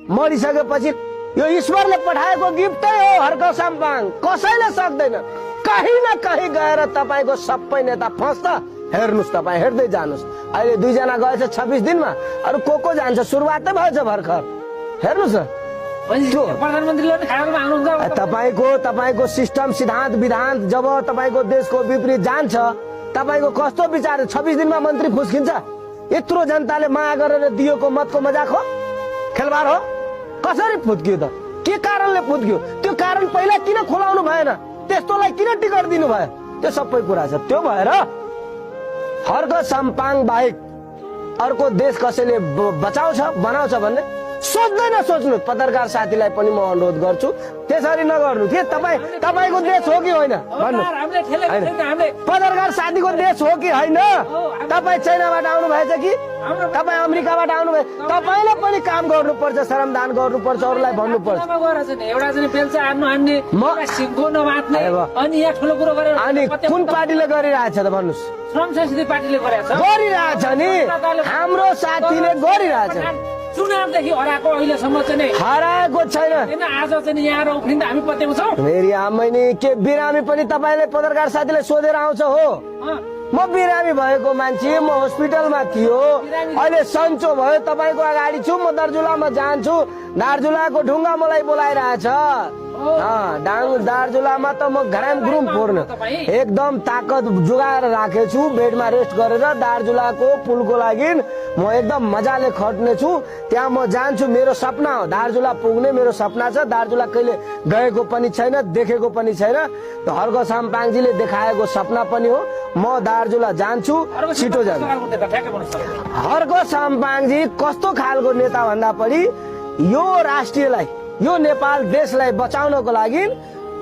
मरिसकेपछि यो ईश्वरले पठाएको गिफ्टै हो हर्क साम्पाङ। कसैले सक्दैन। कहीँ न कहीँ गएर तपाईँको सबै नेता फस्छ। हेर्नुहोस्, तपाईँ हेर्दै जानुहोस्। अहिले 2 जना गएछ 26 दिनमा, अरू को जान्छ? सुरुवातै भएछ भर्खर। हेर्नुहोस् न तपाईँको सिस्टम सिद्धान्त विधान जब तपाईँको देशको विपरीत जान्छ, तपाईँको कस्तो विचार? 26 दिनमा मन्त्री फुस्किन्छ? यत्रो जनताले माया गरेर दिएको मतको मजाक हो? खेलबाड हो? कसरी फुत्कियो त? के कारणले फुत्कियो? त्यो कारण पहिला किन खोलाउनु भएन? त्यस्तोलाई किन टिकट दिनु भयो? त्यो सबै कुरा छ। त्यो भएर हर्क साम्पाङ बाहेक अर्को देश कसैले बचाउँछ बनाउँछ भन्ने सोच्दैन। सोच्नु पत्रकार साथीलाई पनि म अनुरोध गर्छु, त्यसरी नगर्नु। के तपाईँको देश हो कि होइन भन्नु? पत्रकार साथीको देश हो कि होइन? तपाईँ चाइनाबाट आउनु भएछ कि तपाईँ अमेरिकाबाट आउनु भएछ? तपाईँले पनि काम गर्नुपर्छ, श्रमदान गर्नुपर्छ, अरूलाई भन्नुपर्छ। अनि कुन पार्टीले गरिरहेछ त भन्नुहोस्? गरिरहेछ नि, हाम्रो साथीले गरिरहेछ। चुनावदेखि हराएको अहिलेसम्म चाहिँ हराएको छैन। आज चाहिँ यहाँ उफ्रिँदा हामी पत्याउँछौँ। मेरी आमै नि के बिरामी पनि तपाईँले पत्रकार साथीलाई सोधेर आउँछ हो? म बिरामी भएको मान्छे, म हस्पिटलमा थियो, अहिले सन्चो भयो, तपाईँको अगाडि छु। म दार्जुलामा जान्छु, दार्जुलाको ढुङ्गा मलाई बोलाइरहेछ। दार्जुलामा त म घराम ग्रुम फोर्न एकदम ताकत जोगाएर राखेछु। बेडमा रेस्ट गरेर दार्जुलाको पुलको लागि म एकदम मजाले खट्ने छु। त्यहाँ म जान्छु। मेरो सपना हो दार्जुला पुग्ने, मेरो सपना छ। दार्जुला कहिले गएको पनि छैन, देखेको पनि छैन। हर्क साम्पाङजीले देखाएको सपना पनि हो। म दार्जुला जान्छु, छिटो जान्छु। हर्क साम्पाङजी कस्तो खालको नेता भन्दा पनि यो राष्ट्रियलाई, यो नेपाल देशलाई बचाउनको लागि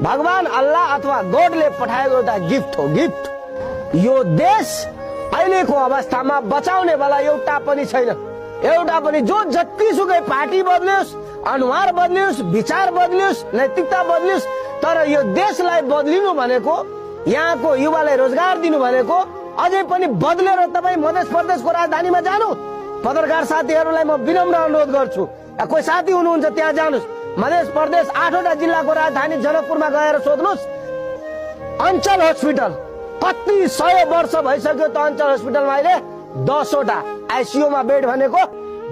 भगवान अल्लाह अथवा गॉडले पठाएको एउटा गिफ्ट हो। गिफ्ट यो देश अहिलेको अवस्थामा बचाउने वाला एउटा पनि छैन। एउटा पनि। जो जतिसुकै पार्टी बदलियोस्, अनुहार बदलियोस्, विचार बदलियोस्, नैतिकता बदलियोस्, तर यो देशलाई बदलिनु भनेको, यहाँको युवालाई रोजगार दिनु भनेको अझै पनि बदलेर तपाईँ मध्य प्रदेशको राजधानीमा जानु। पत्रकार साथीहरूलाई म विनम्र अनुरोध गर्छु, कोही साथी हुनुहुन्छ त्यहाँ जानुहोस्। मध्य प्रदेश 8वटा जिल्लाको राजधानी जनकपुरमा गएर सोध्नुहोस्। अञ्चल हस्पिटल कति 100 वर्ष भइसक्यो त अञ्चल हस्पिटलमा अहिले 10वटा, आइसियूमा बेड भनेको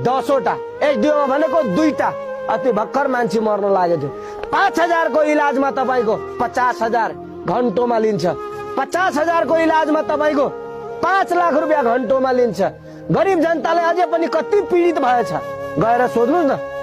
10वटा, एसडिओमा भनेको 2टा। अति भर्खर मान्छे मर्न लागेको थियो। 5000 को इलाजमा तपाईँको 50,000 घन्टोमा लिन्छ। 50,000 को इलाजमा तपाईँको 5 लाख रुपियाँ घन्टोमा लिन्छ। गरिब जनताले अझै पनि कति पीडित भएछ, गएर सोध्नुहोस् न।